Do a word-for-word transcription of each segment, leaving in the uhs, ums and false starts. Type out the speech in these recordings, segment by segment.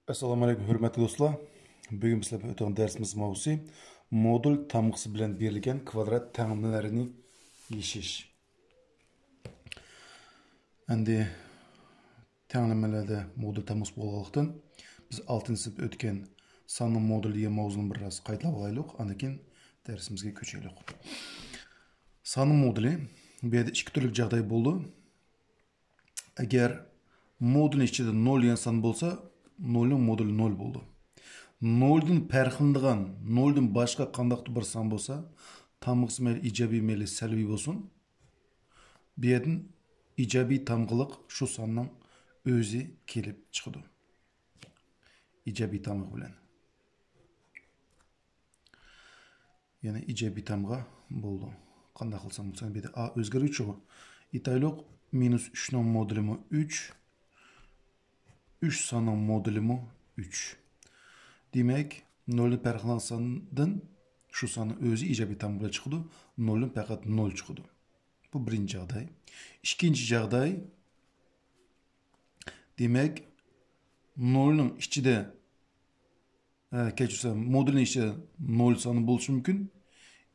ئەسسالامۇ ئەلەيكۇم، ھۆرمەتلىك دوستلار. بۈگۈن بىز بىلەن ئۆتىدىغان دەرسىمىز ماۋۇسى، مودۇل تامغىسى بىلەن بېرىلگەن كۋادرات تەڭلىمىلەرنى يېشىش. ئەمدى تەڭلىمىلەردە مودۇل تامغىسى بولغانلىقتىن، بىز ئالتىنچى سىنىپتا ئۆتكەن ساننىڭ مودۇلى دېگەن ماۋزۇنى بىر ئاز قايتىلاپ ئالايلۇق، ئاندىن كېيىن دەرسىمىزگە كۆچەيلۇق. ساننىڭ مودۇلى، بۇ يەردە ئىككى تۈرلۈك جاغداي بولىدۇ. ئەگەر مودۇلنىڭ ئىچىدە نول دېگەن سان بولسا، نولنىڭ مودۇلى نول بولىدۇ. نولدىن پەرقلىنىدىغان، نولدىن باشقا قانداقتۇر بىر سان بولسا، تامغىسى مەيلى ئىجابىي، مەيلى سەلبىي بولسۇن، بۇ يەردىن ئىجابىي تامغىلىق شۇ ساننىڭ ئۆزى كېلىپ چىقىدۇ. ئىجابىي تامغا بىلەن. يەنى ئىجابىي تامغا بولىدۇ. قانداق قىلسام بولسا، بۇ يەردە ئا ئۆزگەرگۈچىغۇ. ئېيتايلۇق، مىنۇس ئۈچنىڭ مودۇلىمۇ ئۈچ، ئۈچ ساننىڭ مودۇلىمۇ ئۈچ. دېمەك، نولدىن پەرقلىنىدىغان ساندىن شۇ ساننىڭ ئۆزى ئىجابىي تامغا چىقىدۇ، نولدىن پەقەت نول چىقىدۇ. بۇ بىرىنچى جاغداي. ئىككىنچى جاغداي، دېمەك، نولنىڭ ئىچىدە، ئە، كەچۈرسەم، مودۇلنىڭ ئىچىدە نول سانى بولۇشى مۇمكىن،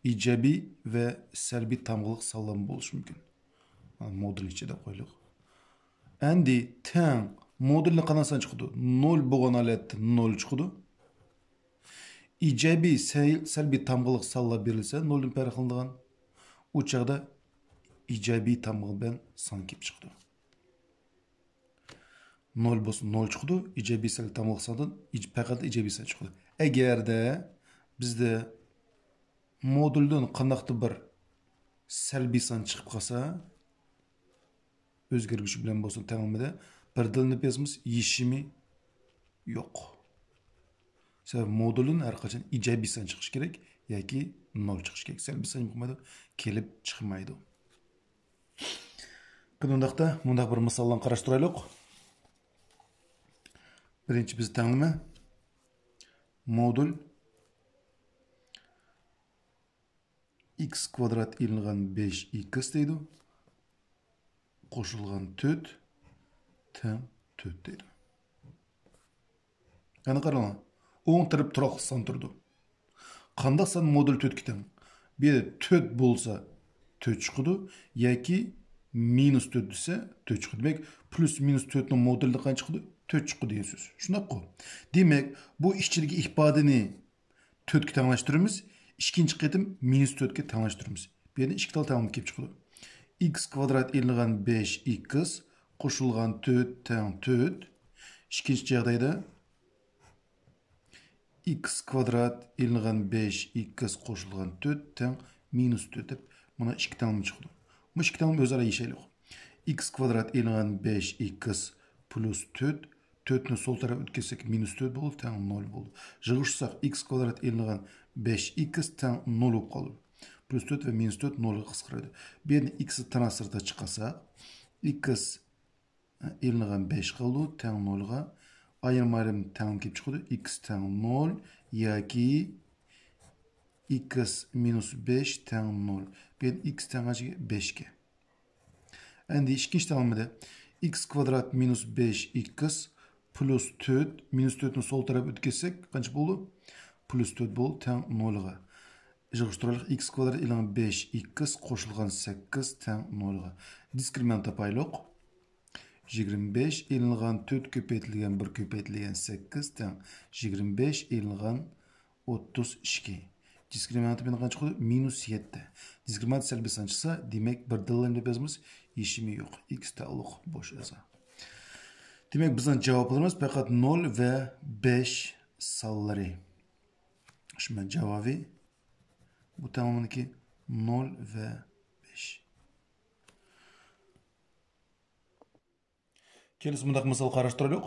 ئىجابىي ۋە سەلبىي تامغىلىق سانلارمۇ بولۇشى مۇمكىن. مانا، مودۇلنىڭ ئىچىدە قويۇلۇق. ئەمدى تەڭ، مودۇلنى قانداق سان چىقىدۇ؟ نول بولغان ھالەتتە نول چىقىدۇ. ئىجابىي، سەل-، سەلبىي تامغىلىق سانلار بېرىلسە، نولدىن پەرقلىنىدىغان، ئۇ چاغدا ئىجابىي تامغا بىلەن سان كېلىپ چىقىدۇ. نول بولسا نول چىقىدۇ، ئىجابىي سەلبىي تامغىلىق ساندىن ئىج-، پەقەت ئىجابىي سان چىقىدۇ. ئەگەردە بىزدە مودۇلدىن قانداقتۇر بىر سەلبىي سان چىقىپ قالسا، ئۆزگەرگۈچى بىلەن بولسۇن تەڭلىمىدە بىردىنلا بېزىمىز يېشىمى يوق. سەۋەبى مودۇلدىن ھەر قاچان ئىجابىي سان چىقىشى كېرەك ياكى نول چىقىشى كېرەك. سەلبىي سان بولمايدۇ، كېلىپ چىقمايدۇ. قېنى ئۇنداقتا مۇنداق بىر مىساللارنى قاراشتۇرايلۇق. بىرىنچى بىز تەڭلىمە. مودۇل ئىكس كۋادرات ئېلىنغان بەش ئىكس دەيدۇ. قوشۇلغان تۆت تەڭ تۆت دەيدۇ. يەنە قاراڭلار. ئوڭ تەرەپ تۇراقلىق سان تۇرىدۇ. قانداق سان مودۇلى تۆتكە تەڭ؟ بۇ يەردە تۆت بولسا تۆت چىقىدۇ ياكى مىنۇس تۆت دېسە تۆت چىقىدۇ. دېمەك، پلۇس مىنۇس تۆتنىڭ مودۇلىدا قانچە چىقىدۇ؟ تۆت چىقىدۇ دېگەن سۆز. شۇنداققۇ؟ دېمەك، بۇ ئىچىدىكى ئىپادىنى تۆتكە تەڭلەشتۈرىمىز. ئىككىنچى قېتىم مىنۇس تۆتكە تەڭلەشتۈرىمىز. بۇ يەردىن ئىككى تال تەڭلىمە كېلىپ چىقىدۇ. ئىكس كۋادرات ئېلىنغان بەش ئىكس قوشۇلغان تۆت تەڭ تۆت. ئىككىنچى جاغدايدا ئىكس كۋادرات ئېلىنغان بەش ئىكس قوشۇلغان تۆت تەڭ مىنۇس تۆت دەپ، مانا ئىككى تەڭلىمە چىقىدۇ. بۇ ئىككى تەڭلىمە ئۆزئارا يېشەيلى. ئىكس كۋادرات ئېلىنغان بەش ئىكس پلۇس تۆت، تۆتنى سول تەرەپ ئۆتكۈزسەك، مىنۇس تۆت بولدى، تەڭ نول بولدى. يىغىشتۇرساق، ئىكس كۋادرات ئېلىنغان بەش ئىكس تەڭ نول بولۇپ قالدى. پلۇس تۆت ۋە مىنۇس تۆت نولغا قىسقىرىدۇ. بۇ يەردىن ئىكسنى تىرناق سىرتىغا چىقارساق، ئىكس ئېلىنغان بەش قالدى، تەڭ نولغا. ئايرىم ئايرىم تەڭ كېلىپ چىقىدۇ. ئىكس تەڭ نول ياكى ئىكس مىنۇس بەش تەڭ نول. بۇ يەردە ئىكس تەڭ بەشكە. ئەمدى ئىككىنچى تەڭلىمىدە ئىكس كۋادرات مىنۇس بەش ئىكس پلۇس تۆت، مىنۇس تۆتنى سول تەرەپ ئۆتكۈزسەك، قانچە بولدى؟ پلۇس تۆت بولدى، تەڭ نولغا. يىغىشتۇرايلىق، ئىكس كۋادرات ئېلىنغان بەش ئىكس قوشۇلغان سەككىز تەڭ نولغا. دىسكرىمىنانت تاپايلۇق. يىگىرمە بەش ئېلىنغان تۆت كۆپەيتىلگەن بىر كۆپەيتىلگەن سەككىز تەڭ يىگىرمە بەش ئېلىنغان ئوتتۇز ئىككى. دىسكرىمىنانتى مېنىڭ قانچە چىقىدۇ؟ مىنۇس يەتتە. دىسكرىمىنانت سەلبىي سان چىقسا، دېمەك، بىردىنلا نېمە يازىمىز؟ يېشىمى يوق. ئىكس تەئەللۇق بوش ئەزا. دېمەك، بىزنىڭ جاۋابلىرىمىز پەقەت نول ۋە بەش سانلىرى. شۇ جاۋابى بۇ تەڭلىمىنىڭكى نول ۋە بەش. كېلىسى مۇنداق مىسال قاراشتۇرايلۇق.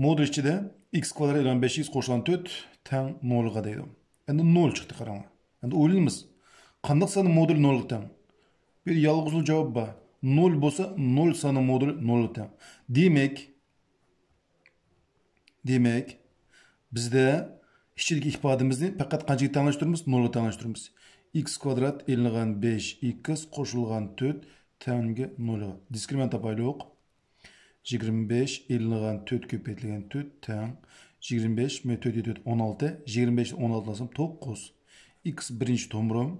مودۇل ئىچىدە ئىكس كۋادرات ئېلىنغان بەش ئىكس قوشۇلغان تۆت تەڭ نولغا دەيدۇ. ئەمدى نول چىقتى، قاراڭلار. ئەمدى ئويلىنىمىز. قانداق ساننىڭ مودۇلى نولغا تەڭ؟ بۇ يەردە يالغۇزلا جاۋاب بار. نول بولسا، نول ساننىڭ مودۇلى نولغا تەڭ. دېمەك، دېمەك، بىزدە ئىچىدىكى ئىپادىمىزنى پەقەت قانچىغا تەڭلەشتۈرىمىز؟ نولغا تەڭلەشتۈرىمىز. ئىكس كۋادرات ئېلىنغان بەش ئىكس قوشۇلغان تۆت تەڭگە نولغا. دىسكرىمىنانت تاپايلۇق. يىگىرمە بەش ئېلىنغان تۆت كۆپەيتىلگەن تۆت تەڭ يىگىرمە بەش، مەن تۆت تۆت ئون ئالتە، يىگىرمە بەشتىن ئون ئالتىنى ئالسام توققۇز. ئىكس بىرىنچى تومۇرۇم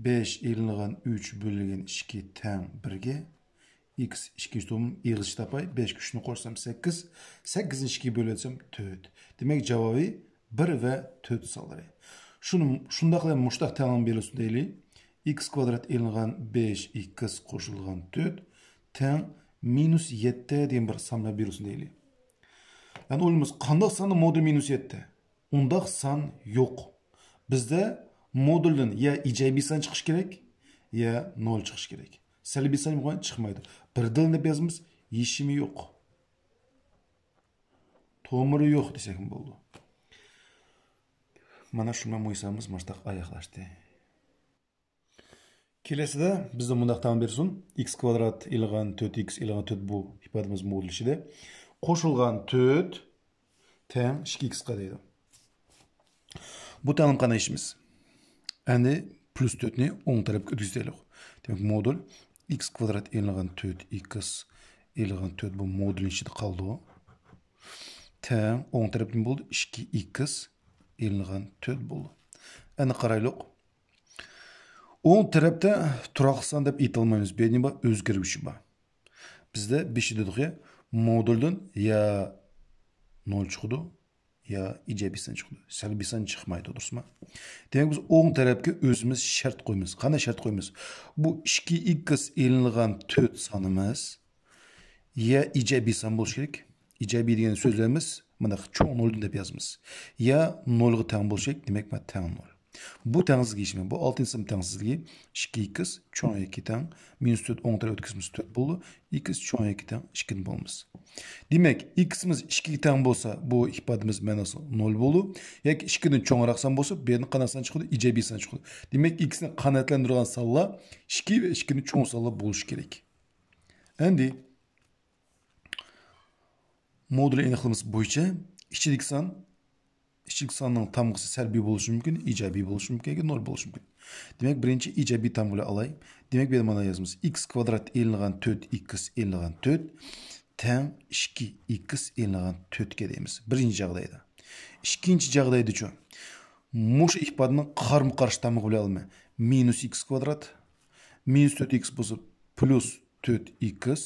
بەش ئېلىنغان ئۈچ بۆلۈنگەن ئىككى تەڭ بىرگە. ئىكس ئىككىنچى تومۇرۇم ئېغىزچە تاپاي. بەشكە ئۈچنى قوشسام سەككىز، سەككىزنى ئىككىگە بۆلۈۋەتسەم تۆت. دېمەك، جاۋابى بىر ۋە تۆت سانلىرى. شۇنى، شۇنداقلا مۇشتاق تەڭلىمە بېرىلسۇن دەيلى. ئىكس كۋادرات ئېلىنغان بەش ئىكس قوشۇلغان تۆت تەڭ مىنۇس يەتتە دېگەن بىر سان بىلەن بېرىلسۇن دەيلى. يەنى ئويلىمىز، قانداق ساننىڭ مودۇلى مىنۇس يەتتە؟ ئۇنداق سان يوق. بىزدە مودۇلدىن يا ئىجابىي سان چىقىشى كېرەك، يا نول چىقىشى كېرەك. سەلبىي سان چىقمايدۇ. بىردىنلا دەپ يازىمىز، يېشىمى يوق. تومۇرى يوق دېسەكمۇ بولىدۇ. مانا شۇ بىلەن بۇ ھېسابىمىز مۇشتاق ئاياغلاشتى. كېلەسىدە بىزدە مۇنداق تەڭلىمە بېرىلسۇن. ئىكس كۋادرات ئېلىنغان تۆت ئىكس ئېلىنغان تۆت بۇ ئىپادىمىز مودۇل ئىچىدە. قوشۇلغان تۆت تەڭ ئىككى ئىكس قارايدۇ. بۇ تەڭلىمە قانداق ئىشىمىز؟ ئەمدى پلۇس تۆتنى ئوڭ تەرەپكە ئۆتكۈزۈۋېتەيلى. دېمەك، مودۇل ئىكس كۋادرات ئېلىنغان تۆت ئىكس ئېلىنغان تۆت بۇ مودۇلنىڭ ئىچىدە قالىدۇ. تەڭ ئوڭ تەرەپ نېمە بولدى؟ ئىككى ئىكس ئېلىنغان تۆت بولدى. ئەمدى قارايلۇق. ئوڭ تەرەپتە تۇراقلىق سان دەپ ئېيتالمايمىز. بۇ يەردە نېمە بار؟ ئۆزگەرگۈچى بار. بىزدە بېشى دېدۇق يا، مودۇلدىن يا نول چىقىدۇ، يا ئىجابىي سان چىقىدۇ. سەلبىي سان چىقمايدۇ، دۇرۇسمۇ؟ دېمەك، بىز ئوڭ تەرەپكە ئۆزىمىز شەرت قويىمىز. قانداق شەرت قويىمىز؟ بۇ ئىككى ئىكس ئېلىنغان تۆت سانىمىز يا ئىجابىي سان بولۇشى كېرەك. ئىجابىي دېگەن سۆزلىرىمىز مانا چوڭ نولدىن دەپ يازىمىز. يا نولغا تەڭ بولۇشى كېرەك، دېمەك، مانا تەڭ نول. بۇ تەڭسىزلىك ئىشىمى. بۇ ئالتىنچى سىنىپ تەڭسىزلىكى. ئىككى ئىكس چوڭ ياكى تەڭ مىنۇس تۆت ئوڭ تەرەپ ئۆتكۈزسىمىز تۆت بولىدۇ. ئىكس چوڭ ياكى تەڭ ئىككىدىن بولىمىز. دېمەك، ئىكسىمىز ئىككىگە تەڭ بولسا، بۇ ئىپادىمىز مەناسى نول بولىدۇ. ياكى ئىككىدىن چوڭراق سان بولسا، بۇ يەردىن قانداق سان چىقىدۇ؟ ئىجابىي سان چىقىدۇ. دېمەك، ئىكسنى قانائەتلەندۈرىدىغان سانلار ئىككى ۋە ئىككىدىن چوڭ سانلار بولۇشى كېرەك. ئەمدى مودۇلى ئېنىقلىمىسى بويىچە ئىچىدىكى سان، ئىچىدىكى ساننىڭ تامغىسى سەلبىي بولۇشى مۇمكىن، ئىجابىي بولۇشى مۇمكىن ياكى نول بولۇشى مۇمكىن. دېمەك، بىرىنچى ئىجابىي تامغىلى ئالاي. دېمەك، بۇ يەردە مانا يازىمىز. ئىكس كۋادرات ئېلىنغان تۆت ئىكس ئېلىنغان تۆت تەڭ ئىككى ئىكس ئېلىنغان تۆتكە دەيمىز. بىرىنچى جاغدايدا. ئىككىنچى جاغدايدىچۇ؟ مۇشۇ ئىپادىنىڭ قارمۇ قارشى تامغا بىلەن ئالىمەن. مىنۇس ئىكس كۋادرات، مىنۇس تۆت ئىكس بولسا پلۇس تۆت ئىكس،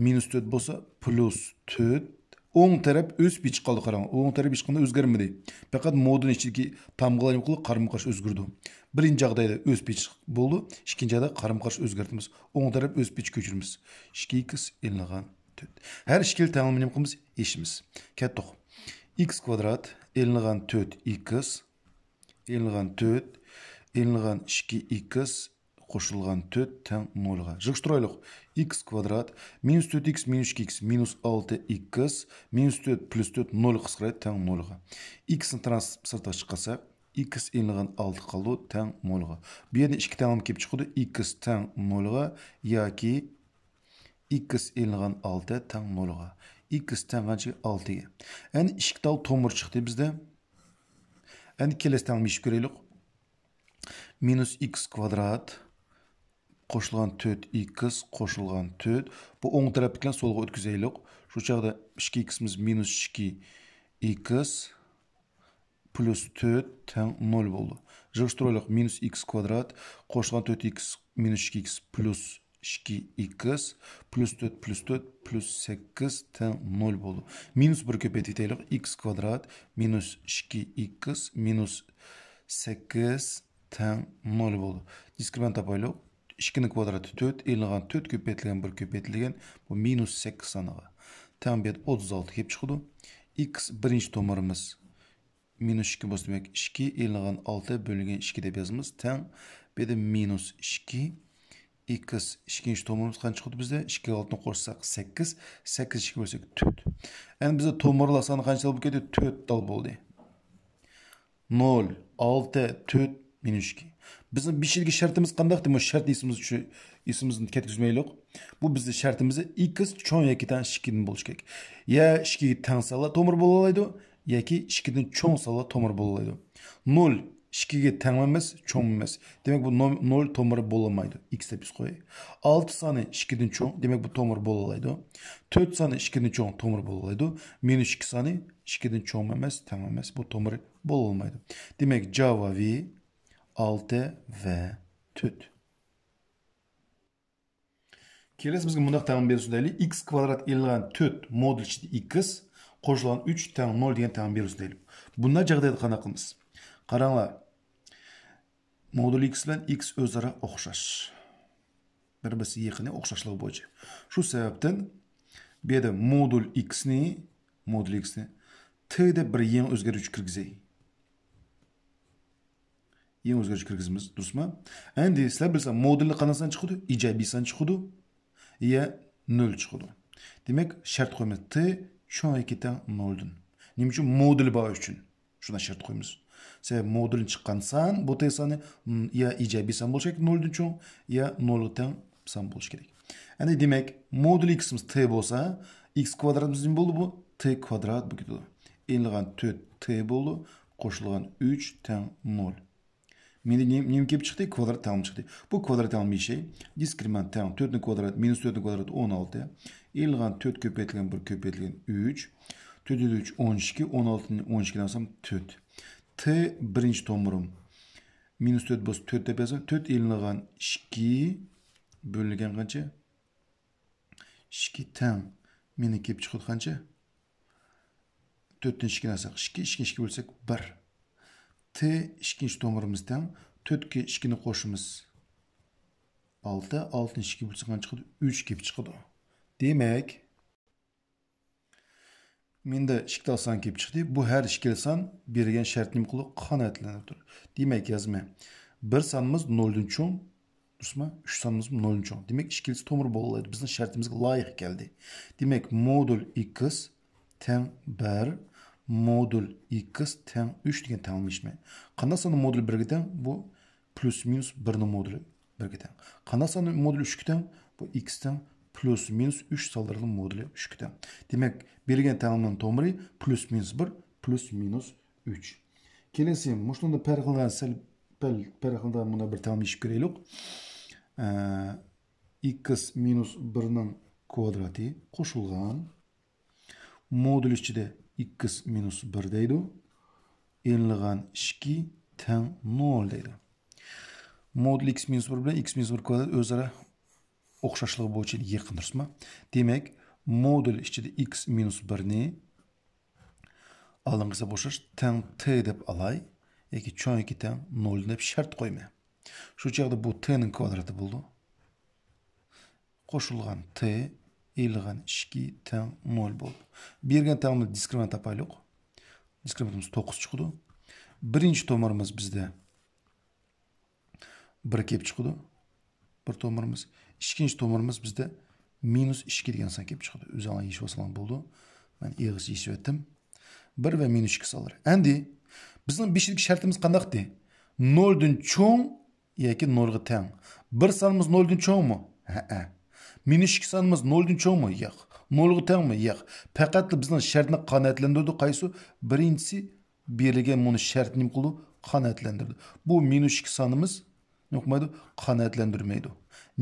مىنۇس تۆت بولسا پلۇس تۆت. ئوڭ تەرەپ ئۆسۈپ ھېچ قالدى، قاراڭ. ئوڭ تەرەپ ھېچقانداق ئۆزگەرمىدى. پەقەت مودۇلنىڭ ئىچىدىكى تامغىلار نېمە قىلىدۇ؟ قارمۇ قارشى ئۆزگىرىدۇ. بىرىنچى جاغدايدا ئۆسۈپ ھېچ بولىدۇ. ئىككىنچى جاغدايدا قارمۇ قارشى ئۆزگەرتىمىز. ئوڭ تەرەپ ئۆسۈپ ھېچ كۆچۈرىمىز. ئىككى ئىكس ئېلىنغان تۆت. ھەر ئىككىلا تەڭلىمىنى نېمە قىلىمىز؟ ئېشىمىز. كەتتۇق. ئىكس كۋادرات ئېلىنغان تۆت ئىكس ئېلىنغان تۆت، ئېلىنغان ئىككى ئىكس قوشۇلغان تۆت تەڭ نولغا. يىغىشتۇرايلۇق. ئىكس كۋادرات مىنۇس تۆت ئىكس مىنۇس ئىككى ئىكس مىنۇس ئالتە ئىكس مىنۇس تۆت پلۇس تۆت نولغا قىسقىرايدۇ، تەڭ نولغا. ئىكسنى تىرناق سىرتىغا چىقارساق، ئىكس ئېلىنغان ئالتە قالىدۇ، تەڭ نولغا. بۇ يەردىن ئىككى تەڭلىمە كېلىپ چىقىدۇ، ئىكس تەڭ نولغا ياكى ئىكس ئېلىنغان ئالتە تەڭ نولغا. ئىكس تەڭ قانچىگە؟ ئالتىگە. ئەمدى ئىككى تال تومۇر چىقتى بىزدە. ئەمدى كېلەسى تەڭلىمە يېشىپ كۆرەيلۇق. مىنۇس ئىكس كۋادرات قوشۇلغان تۆت ئىكس قوشۇلغان تۆت. بۇ ئوڭ تەرەپتىكىلەرنى سولغا ئۆتكۈزەيلۇق. شۇ چاغدا ئىككى ئىكسىمىز مىنۇس ئىككى ئىكس پلۇس تۆت تەڭ نول بولىدۇ. يىغىشتۇرايلۇق. مىنۇس ئىكس كۋادرات قوشۇلغان تۆت ئىكس مىنۇس ئىككى ئىكس پلۇس ئىككى ئىكس پلۇس تۆت پلۇس تۆت پلۇس سەككىز تەڭ نول بولىدۇ. مىنۇس بىر كۆپەيتىۋېتەيلى. ئىكس كۋادرات مىنۇس ئىككى ئىكس مىنۇس سەككىز تەڭ نول بولىدۇ. دىسكرىمىنانت تاپايلى. ئىككىنىڭ كۋادراتى تۆت، ئېلىنغان تۆت كۆپەيتىلگەن بىر كۆپەيتىلگەن بۇ مىنۇس سەككىز سانىغا. تەڭ بۇ يەردە ئوتتۇز ئالتە كېلىپ چىقىدۇ. ئىكس بىرىنچى تومۇرىمىز مىنۇس ئىككى بولسا، دېمەك، ئىككى ئېلىنغان ئالتە بۆلۈنگەن ئىككى دەپ يازىمىز، تەڭ بۇ يەردە مىنۇس ئىككى. ئىكس ئىككىنچى تومۇرىمىز قانچە چىقىدۇ بىزدە؟ ئىككىگە ئالتىنى قوشساق سەككىز، سەككىز ئىككىگە بۆلسەك تۆت. ئەمدى بىزدە تومۇرلار سانى قانچە تال بولۇپ كەتتى؟ تۆت تال بولدى. نول، ئالتە، تۆت، مىنۇس ئىككى. بىزنىڭ بېشىدىكى شەرتىمىز قانداقتى؟ مۇشۇ شەرتنى ئېسىمىزدىن چۈ-، ئېسىمىزدىن كەتكۈزمەيلى. بۇ بىزنىڭ شەرتىمىز ئىكس چوڭ ياكى تەڭ ئىككىدىن بولۇشى كېرەك. يا ئىككىگە تەڭ سانلار تومۇر بولالايدۇ، ياكى ئىككىدىن چوڭ سانلار تومۇر بولالايدۇ. نول، ئىككىگە تەڭمۇ ئەمەس، چوڭمۇ ئەمەس. دېمەك، بۇ نوم-، نول تومۇرى بولالمايدۇ. ئىكس دەپ يېزىپ قوياي. ئالتە سانى ئىككىدىن چوڭ، دېمەك، بۇ تومۇر بولالايدۇ. تۆت سانى ئىككىدىن چوڭ تومۇر بولالايدۇ. مىنۇس ئىككى سانى ئىككىدىن چوڭمۇ ئەمەس، تەڭمۇ ئەمەس. بۇ تومۇر بولالمايدۇ. دېمەك، جاۋابى ئالتە ۋە تۆت. كېلەسى بىزگە مۇنداق تەڭلىمە بېرىلسۇن دەيلى. ئىكس كۋادرات ئېلىنغان تۆت مودۇل ئىچىدە ئىكس قوشۇلغان ئۈچ تەڭ نول دېگەن تەڭلىمە بېرىلسۇن دەيلى. بۇنداق جاغدايدا قانداق قىلىمىز؟ قاراڭلار. مودۇل ئىكس بىلەن ئىكس ئۆزئارا ئوخشاش. بىر-بىرسىگە يېقىنى ئوخشاشلىقى بويىچە. شۇ سەۋەبتىن بۇ يەردە مودۇل ئىكسنى، مودۇل ئىكسنى تى دەپ بىر يېڭى ئۆزگەرتكۈچ كىرگۈزەي. يېڭى ئۆزگەرتكۈچ كىرگۈزىمىز، دۇرۇسمۇ؟ ئەمدى سىلەر بىلسە، مودۇلنى قانداق سان چىقىدۇ؟ ئىجابىي سان چىقىدۇ يا نۆل چىقىدۇ. دېمەك، شەرت قويىمىز. تى چوڭ ياكى تەڭ نۆلدىن. نېمە ئۈچۈن؟ مودۇلى بار ئۈچۈن. شۇنداق شەرت قويىمىز. سەۋەبى مودۇلدىن چىققان سان، بۇ تى سانى، م، يا ئىجابىي سان بولۇشى كېرەك، نۆلدىن چوڭ، يا نۆلگە تەڭ سان بولۇشى كېرەك. ئەمدى دېمەك، مودۇل ئىكسىمىز تى بولسا، ئىكس كۋادراتىمىز نېمە بولدى؟ بۇ تى كۋادرات بولۇپ كېتىدۇ. ئېلىنغان تۆت تى بولدى، قوشۇلغان ئۈچ تەڭ نۆل. مېنى نېمە، نېمە كېلىپ چىقتى؟ كۋادرات تەڭلىمە چىقتى. بۇ كۋادرات تەڭلىمە ئىشى. دىسكرىمىنانت تەڭ تۆتنىڭ كۋادراتى مىنۇس تۆتنىڭ كۋادراتى ئون ئالتە. ئېلىنغان تۆت كۆپەيتىلگەن بىر كۆپەيتىلگەن ئۈچ. تۆت تۆت ئۈچ ئون ئىككى، ئون ئالتىنى ئون ئىككىدىن ئالسام تۆت. تى بىرىنچى تومۇرۇم. مىنۇس تۆت بولسا تۆت دەپ يازىمەن. تۆت ئېلىنغان ئىككى بۆلۈنگەن قانچە؟ ئىككى تەڭ. مېنى كېلىپ چىقىدۇ قانچە؟ تۆتتىن ئىككىنى ئالساق ئىككى، ئىككىنى ئىككىگە بۆلسەك بىر. تى ئىككىنچى تومۇرىمىز تەڭ. تۆتكە ئىككىنى قوشىمىز. ئالتە، ئالتىنى ئىككىگە بۆلسەك قانچە چىقىدۇ؟ ئۈچ كېلىپ چىقىدۇ. دېمەك، مېنىڭدە ئىككىلا سان كېلىپ چىقتى. بۇ ھەر ئىككىلا سان بېرىلگەن شەرتنى نېمە قىلىدۇ؟ قانائەتلەندۈرۈپ تۇرىدۇ. دېمەك، يازىمەن. بىر سانىمىز نۆلدىن چوڭ، دۇرۇسمۇ؟ ئۈچ سانىمىز نۆلدىن چوڭ. دېمەك، ئىككىلىسى تومۇر بولالايدۇ. بىزنىڭ شەرتىمىزگە لايىق كەلدى. دېمەك، مودۇل ئىكس تەڭ بىر، مودۇل ئىكس تەڭ ئۈچ دېگەن تەڭلىمە ئىشىمەن. قانداق ساننىڭ مودۇلى بىرگە تەڭ؟ بۇ پلۇس مىنۇس بىرنىڭ مودۇلى بىرگە تەڭ. قانداق ساننىڭ مودۇلى ئۈچكە تەڭ؟ بۇ ئىكس تەڭ پلۇس مىنۇس ئۈچ سانلىرىنىڭ مودۇلى ئۈچكە تەڭ. دېمەك، بېرىلگەن تەڭلىمىنىڭ تومۇرى پلۇس مىنۇس بىر، پلۇس مىنۇس ئۈچ. كېلەسى، مۇشۇنىڭدا پەرقلىنىدىغان سەل، پەل-، پەرقلىنىدىغان مۇنداق بىر تەڭلىمە ئېلىپ كۆرەيلۇق. ئە، ئىكس مىنۇس بىرنىڭ كۋادراتى قوشۇلغان مودۇل ئىچىدە ئىكس مىنۇس بىر دەيدۇ. ئېلىنغان ئىككى تەڭ نۆل دەيدۇ. مودۇل ئىكس مىنۇس بىر بىلەن ئىكس مىنۇس بىر كۋادرات ئۆزئارا ئوخشاشلىقى بويىچە يېقىن، دۇرۇسمۇ؟ دېمەك، مودۇل ئىچىدە ئىكس مىنۇس بىرنى ئالدىنقى ھېساب ئوخشاش تەڭ تى دەپ ئالاي. ياكى چوڭ ياكى تەڭ نۆلدىن دەپ شەرت قويىمەن. شۇ چاغدا بۇ تىنىڭ كۋادراتى بولىدۇ. قوشۇلغان تى ئېلىنغان ئىككى تەڭ نۆل بولدى. بېرىلگەن تەڭلىمىنى دىسكرىمىنانت تاپايلۇق. دىسكرىمىنانتىمىز توققۇز چىقىدۇ. بىرىنچى تومۇرىمىز بىزدە بىر كېلىپ چىقىدۇ. بىر تومۇرىمىز. ئىككىنچى تومۇرىمىز بىزدە مىنۇس ئىككى دېگەن سان كېلىپ چىقىدۇ. ئۆزۈڭلار يېشىۋالساڭلار بولىدۇ. مەن ئېغىزچە يېشىۋەتتىم. بىر ۋە مىنۇس ئىككى سانلىرى. ئەمدى بىزنىڭ بېشىدىكى شەرتىمىز قانداقتى؟ نۆلدىن چوڭ ياكى نۆلگە تەڭ. بىر سانىمىز نۆلدىن چوڭمۇ؟ ھەئە. مىنۇس ئىككى سانىمىز نۆلدىن چوڭمۇ؟ ياق. نۆلگە تەڭمۇ؟ ياق. پەقەتلا بىزنىڭ شەرتنى قانائەتلەندۈردى. قايسى؟ بىرىنچىسى بېرىلگەن مۇنۇ شەرتنى نېمە قىلىدۇ؟ قانائەتلەندۈرىدۇ. بۇ مىنۇس ئىككى سانىمىز نېمە قىلمايدۇ؟ قانائەتلەندۈرمەيدۇ.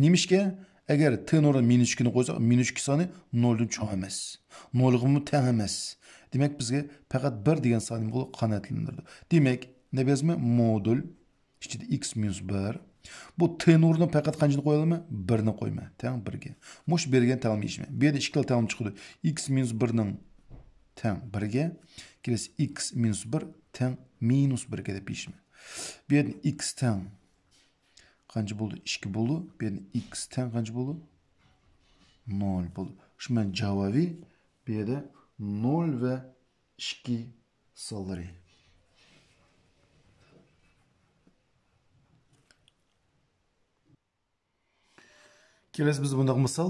نېمىشقا؟ ئەگەر تىنىڭ ئورنىغا مىنۇس ئىككىنى قويساق، مىنۇس ئىككى سانى نۆلدىن چوڭ ئەمەس. نۆلگىمۇ تەڭ ئەمەس. دېمەك، بىزگە پەقەت بىر دېگەن سان نېمە قىلىدۇ؟ قانائەتلەندۈرىدۇ. دېمەك، نە بىلەيمىز؟ مودۇل ئىچىدە ئىكس مىنۇس بىر. بۇ تىنىڭ ئورنىغا پەقەت قانچىنى قويالىمەن؟ بىرنى قويىمەن. تەڭ بىرگە. مۇشۇ بېرىلگەن تەڭلىمە ئىشىمەن. بۇ يەردە ئىككىلا تەڭلىمە چىقىدۇ. ئىكس مىنۇس بىرنىڭ تەڭ بىرگە. كېلەسى ئىكس مىنۇس بىر تەڭ مىنۇس بىرگە دەپ يېزىمەن. بۇ يەردىن ئىكس تەڭ قانچە بولدى؟ ئىككى بولدى. بۇ يەردىن ئىكس تەڭ قانچە بولدى؟ نۆل بولدى. شۇ مەن جاۋابى بۇ يەردە نۆل ۋە ئىككى سانلىرى. كېلەسى بىز بۇنداق مىسال.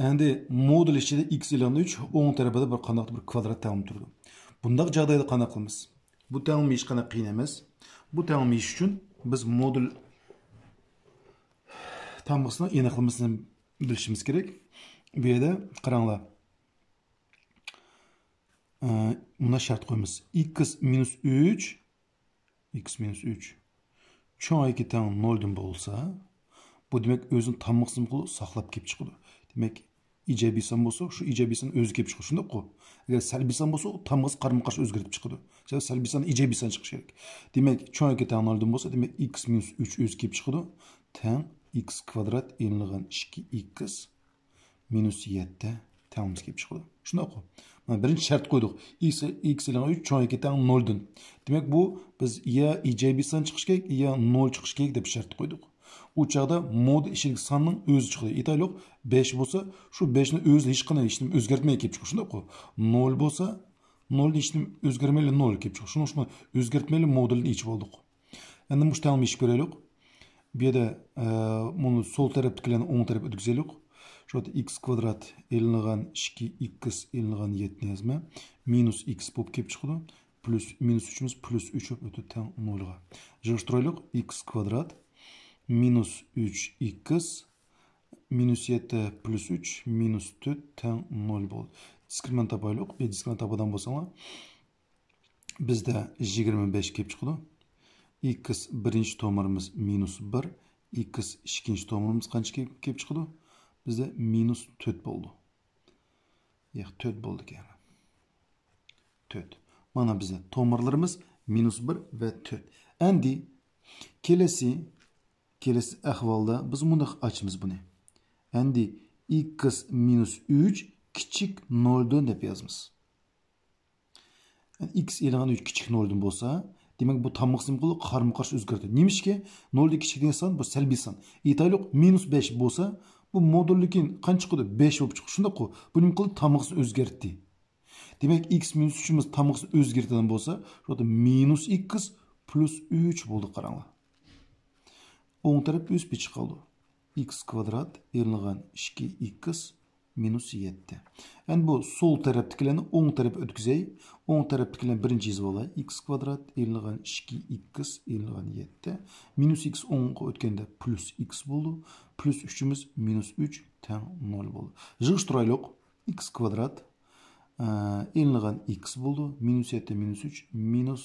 ئەمدى مودۇل ئىچىدە ئىكس ئېلىنغان ئۈچ، ئوڭ تەرىپىدە بىر قانداقتۇر بىر كۋادرات تەڭلىمە تۇرىدۇ. بۇنداق جاغدايدا قانداق قىلىمىز؟ بۇ تەڭلىمە يېزىش قانداق قىيىن ئەمەس. بۇ تەڭلىمە يېزىش ئۈچۈن بىز مودۇل تامغىسىنىڭ ئېنىقلىمىسىنى بىلىشىمىز كېرەك. بۇ يەردە قاراڭلار. ئە، مۇنداق شەرت قويىمىز. ئىكس مىنۇس ئۈچ، ئىكس مىنۇس ئۈچ چوڭ ياكى تەڭ نولدىن بولسا، بۇ دېمەك ئۆزىنى تامغىسىنى قىلىپ ساقلاپ كېلىپ چىقىدۇ. دېمەك، ئىجابىي سان بولسا، شۇ ئىجابىي سان ئۆزى كېلىپ چىقىدۇ، شۇنداققۇ؟ ئەگەر سەلبىي سان بولسا، ئۇ تامغىسى قارمۇ قارشى ئۆزگىرىپ چىقىدۇ. سەۋەب سەلبىي سان ئىجابىي سان چىقىشى كېرەك. دېمەك، چوڭ ياكى تەڭ نولدىن بولسا، دېمەك، ئىكس مىنۇس ئۈچ ئۆزى كېلىپ چىقىدۇ. تەڭ ئىكس كۋادرات ئېلىنغان ئىككى ئىكس مىنۇس يەتتە تەڭلىمىسى كېلىپ چىقىدۇ. شۇنداققۇ؟ مانا بىرىنچى شەرت قويدۇق. ئىكس، ئىكس ئېلىنغان ئۈچ چوڭ ياكى تەڭ نولدىن. دېمەك، بۇ بىز يا ئىجابىي سان چىقىشى كېرەك، يا نول چىقىشى كېرەك دەپ شەرت قويدۇق. ئۇ چاغدا مودۇل ئىچىدىكى ساننىڭ ئۆزى چىقىدۇ. ئېيتايلۇق، بەش بولسا، شۇ بەشنى ئۆزى ھېچقانداق ھېچنېمە ئۆزگەرتمەي كېلىپ چىقىدۇ. شۇنداققۇ؟ نول بولسا، نولنى ھېچنېمە ئۆزگەرمەيلا نول كېلىپ چىقىدۇ. شۇنىڭ ئۈچۈن ئۆزگەرتمەيلا مودۇلنى ئېچىپ ئالدۇق. ئەمدى مۇشۇ تەڭلىمىنى ئېچىپ كۆرەيلۇق. بۇ يەردە، ئە، بۇنى سول تەرەپتىكىلەرنى ئوڭ تەرەپ ئۆتكۈزەيلۇق. شۇ يەردە ئىكس كۋادرات ئېلىنغان ئىككى ئىكس ئېلىنغان يەتتىنى يازىمەن. مىنۇس ئىكس بولۇپ كېلىپ چىقىدۇ. پلۇس، مىنۇس ئۈچىمىز پلۇس ئۈچ بولۇپ ئۆتىدۇ تەڭ نولغا. يىغىشتۇرايلۇق. ئىكس كۋادرات مىنۇس ئۈچ ئىكس مىنۇس يەتتە پلۇس ئۈچ مىنۇس تۆت تەڭ نول بولدى. دىسكرىمىنانت تاپايلۇق. بۇ دىسكرىمىنانت تاپىدىغان بولساڭلار، بىزدە يىگىرمە بەش كېلىپ چىقىدۇ. ئىكس بىرىنچى تومۇرىمىز مىنۇس بىر، ئىكس ئىككىنچى تومۇرىمىز قانچە كېلىپ، كېلىپ چىقىدۇ؟ بىزدە مىنۇس تۆت بولدى. ياق، تۆت بولدىكەن. تۆت. مانا بىزدە تومۇرلىرىمىز مىنۇس بىر ۋە تۆت. ئەمدى كېلىسى، كېلىسى ئەھۋالدا بىز مۇنداق ئاچىمىز بۇنى. ئەمدى ئىكس مىنۇس ئۈچ كىچىك نولدىن دەپ يازىمىز. ئىكس ئېلىنغان ئۈچ كىچىك نولدىن بولسا، دېمەك، بۇ تامغىسى نېمە قىلىدۇ؟ قارمۇ قارشى ئۆزگەردى. نېمىشقا؟ نولدىن كىچىك دېگەن سان، بۇ سەلبىي سان. ئېيتايلۇق، مىنۇس بەش بولسا، بۇ مودۇلدىكى قانچە چىقىدۇ؟ بەش بولۇپ چىقىدۇ. شۇنداققۇ؟ بۇ نېمە قىلدى؟ تامغىسىنى ئۆزگەرتتى. دېمەك، ئىكس مىنۇس ئۈچىمىز تامغىسىنى ئۆزگەرتىدىغان بولسا، شۇ يەردە مىنۇس ئىكس پلۇس ئۈچ بولدى، قاراڭلار. ئوڭ تەرەپ ئۆز پېتىچە قالدى. ئىكس كۋادرات ئېلىنغان ئىككى ئىكس مىنۇس يەتتە. ئەمدى بۇ سول تەرەپتىكىلەرنى ئوڭ تەرەپ ئۆتكۈزەي. ئوڭ تەرەپتىكىلەرنى بىرىنچى يېزىپ ئالاي. ئىكس كۋادرات ئېلىنغان ئىككى ئىكس ئېلىنغان يەتتە. مىنۇس ئىكس ئوڭغا ئۆتكەندە پلۇس ئىكس بولدى. پلۇس ئۈچىمىز مىنۇس ئۈچ تەڭ نول بولدى. يىغىشتۇرايلۇق. ئىكس كۋادرات، ئە، ئېلىنغان ئىكس بولدى. مىنۇس يەتتە مىنۇس ئۈچ مىنۇس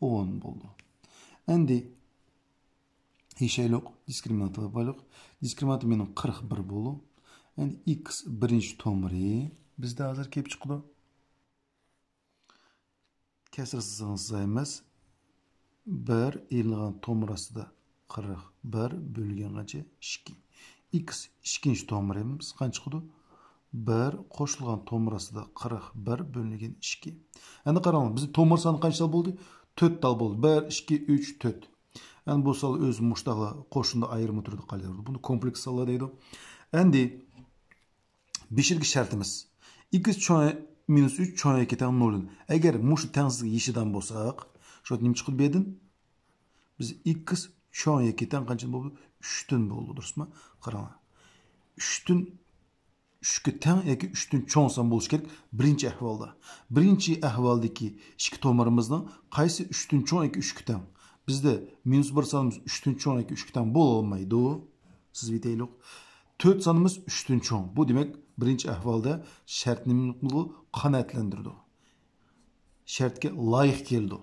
ئون بولدى. ئەمدى يېشەيلۇق، دىسكرىمىنانت تاپايلۇق. دىسكرىمىنانت مېنىڭ قىرىق بىر بولدى. ئەمدى ئىكس بىرىنچى تومۇرى بىزدە ھازىر كېلىپ چىقىدۇ. كەسىر سىزىقنى سىزايمىز. بىر ئېلىنغان تومۇر ئاستىدا قىرىق بىر بۆلگەن قانچە؟ ئىككى. ئىكس ئىككىنچى تومۇرىمىز قانچە چىقىدۇ؟ بىر قوشۇلغان تومۇر ئاستىدا قىرىق بىر بۆلۈنگەن ئىككى. ئەمدى قاراڭلار، بىزدە تومۇر سانى قانچە تال بولدى؟ تۆت تال بولدى. بىر، ئىككى، ئۈچ، تۆت. ئەمدى بۇ سانلار ئۆزى مۇشتاقلا قوشۇندا ئايرىمى تۈردە قالدۇرىدۇ. بۇنى كومپلېكس سانلار دەيدۇ. ئەمدى بېشىدىكى شەرتىمىز. ئىكس چوڭ، مىنۇس ئۈچ چوڭ ياكى تەڭ نولدىن. ئەگەر مۇشۇ تەڭسىزلىك يېشىدان بولساق، شۇ نېمە چىقىدۇ بۇ يەردىن؟ بىز ئىكس چوڭ ياكى تەڭ قانچىدىن بولدى؟ ئۈچتىن بولدى، دۇرۇسمۇ؟ قاراڭلار. ئۈچتىن، ئۈچكە تەڭ ياكى ئۈچتىن چوڭ سان بولۇشى كېرەك بىرىنچى ئەھۋالدا. بىرىنچى ئەھۋالدىكى ئىككى تومۇرىمىزنىڭ قايسى ئۈچتىن چوڭ ياكى ئۈچكە تەڭ؟ بىزدە مىنۇس بىر سانىمىز ئۈچتىن چوڭ ياكى ئۈچكە تەڭ بولالمايدۇ. سىزىۋېتەيلۇق. تۆت سانىمىز ئۈچتىن چوڭ. بۇ دېمەك، بىرىنچى ئەھۋالدا شەرتنى نېمە قىلىدۇ؟ قانائەتلەندۈرىدۇ. شەرتكە لايىق كېلىدۇ.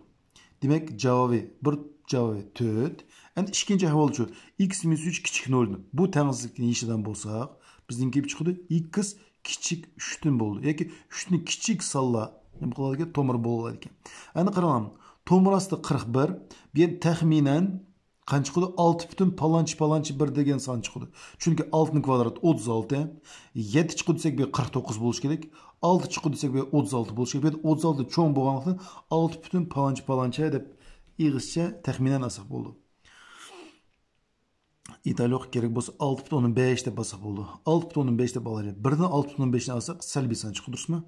دېمەك، جاۋابى بىر، جاۋابى تۆت. ئەمدى ئىككىنچى ئەھۋالچۇ؟ ئىكس مىنۇس ئۈچ كىچىك نولدىن. بۇ تەڭسىزلىكنى يېشىدان بولساق، بىزنىڭ كېلىپ چىقىدۇ، ئىكس كىچىك ئۈچتىن بولىدۇ. ياكى ئۈچتىن كىچىك سانلار نېمە قىلىدىكەن؟ تومۇر بولالايدىكەن. ئەمدى قاراڭ، تومۇر ئاستى قىرىق بىر، بۇ يەردە تەخمىنەن قانچە چىقىدۇ؟ ئالتە پۈتۈن پالانچە، پالانچە بىر دېگەن سان چىقىدۇ. چۈنكى ئالتىنىڭ كۋادراتى ئوتتۇز ئالتە. يەتتە چىقىدۇ دېسەك، بۇ قىرىق توققۇز بولۇشى كېرەك. ئالتە چىقىدۇ دېسەك، بۇ ئوتتۇز ئالتە بولۇشى كېرەك. بۇ يەردە ئوتتۇز ئالتە چوڭ بولغانلىقتىن، ئالتە پۈتۈن پالانچە، پالانچە دەپ ئېغىزچە تەخمىنەن ئالساق بولىدۇ. ئېيتايلۇق، كېرەك بولسا، ئالتە پۈتۈن ئوندىن بەش دەپ ئالساق بولىدۇ. ئالتە پۈتۈن ئوندىن بەش دەپ ئالايلى. بىردىن ئالتە پۈتۈن ئوندىن بەشنى ئالساق، سەلبىي سان چىقىدۇ، دۇرۇسمۇ؟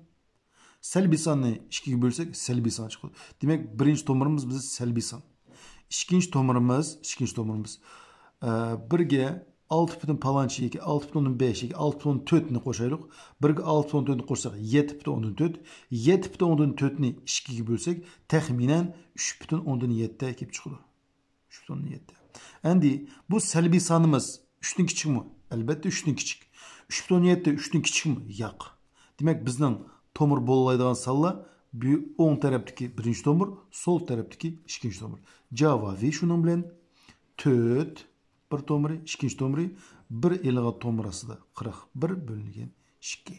سەلبىي ساننى ئىككىگە بۆلسەك، سەلبىي سان چىقىدۇ. دېمەك، بىرىنچى تومۇرىمىز بىز سەلبىي سان. ئىككىنچى تومۇرىمىز، ئىككىنچى تومۇرىمىز، ئە، بىرگە ئالتە پۈتۈن پالانچە ياكى ئالتە پۈتۈن ئوندىن بەش ياكى ئالتە پۈتۈن ئوندىن تۆتنى قوشايلۇق. بىرگە ئالتە پۈتۈن ئوندىن تۆتنى قوشساق، يەتتە پۈتۈن ئوندىن تۆت. يەتتە پۈتۈن ئوندىن تۆتنى ئىككىگە بۆلسەك، تەخمىنەن ئۈچ پۈتۈن ئوندىن يەتتە كېلىپ چىقىدۇ. ئۈچ پۈتۈن ئوندىن يەتتە. ئەمدى بۇ سەلبىي سانىمىز ئۈچتىن كىچىكمۇ؟ ئەلبەتتە، ئۈچتىن كىچىك. ئۈچ پۈتۈن ئوندىن يەتتە ئۈچتىن كىچىكمۇ؟ ياق. دېمەك، بىزنىڭ تومۇر بولالايدىغان سانلار بۇ ئوڭ تەرەپتىكى بىرىنچى تومۇر، سول تەرەپتىكى ئىككىنچى تومۇر. جاۋابى شۇنىڭ بىلەن تۆت، بىر تومۇرى، ئىككىنچى تومۇرى، بىر ئېلىغا تومۇر ئاستىدا قىرىق بىر بۆلۈنگەن ئىككى.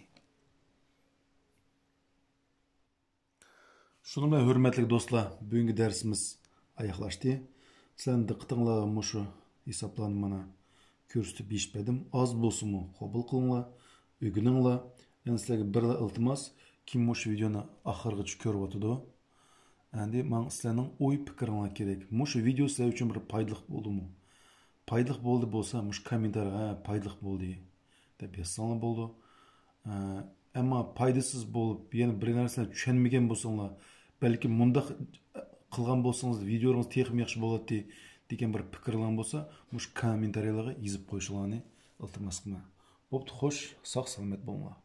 شۇنىڭ بىلەن ھۆرمەتلىك دوستلار، بۈگۈنكى دەرسىمىز ئاياغلاشتى. سىلەرنىڭ دىققىتىڭلارغا مۇشۇ ھېسابلارنى مانا كۆرسىتىپ يېشىپ بەردىم. ئاز بولسىمۇ قوبۇل قىلىڭلار، ئۆگىنىڭلار. يەنە سىلەرگە بىرلا ئىلتىماس، كىم مۇشۇ ۋىدېونى ئاخىرغىچە كۆرۈۋاتىدۇ، ئەمدى ماڭا سىلەرنىڭ ئوي پىكرىڭلار كېرەك. مۇشۇ ۋىدېو سىلەر ئۈچۈن بىر پايدىلىق بولدىمۇ؟ پايدىلىق بولدى بولسا، مۇشۇ كوممېنتارىيەگە «ھە، پايدىلىق بولدى» دەپ يازساڭلار بولىدۇ. ئە، ئەمما پايدىسىز بولۇپ، يەنە بىر نەرسىلەرنى چۈشەنمىگەن بولساڭلار، بەلكىم مۇنداق قىلغان بولسىڭىز، ۋىدېئولىرىڭىز تېخىمۇ ياخشى بولاتتى دېگەن بىر پىكىرلەرڭ بولسا، مۇشۇ كوممېنتارىيەلەرگە يېزىپ قويۇشۇڭلارنى ئىلتىماس قىلىمەن. بوپتۇ، خوش، ساق-سالامەت بولۇڭلار.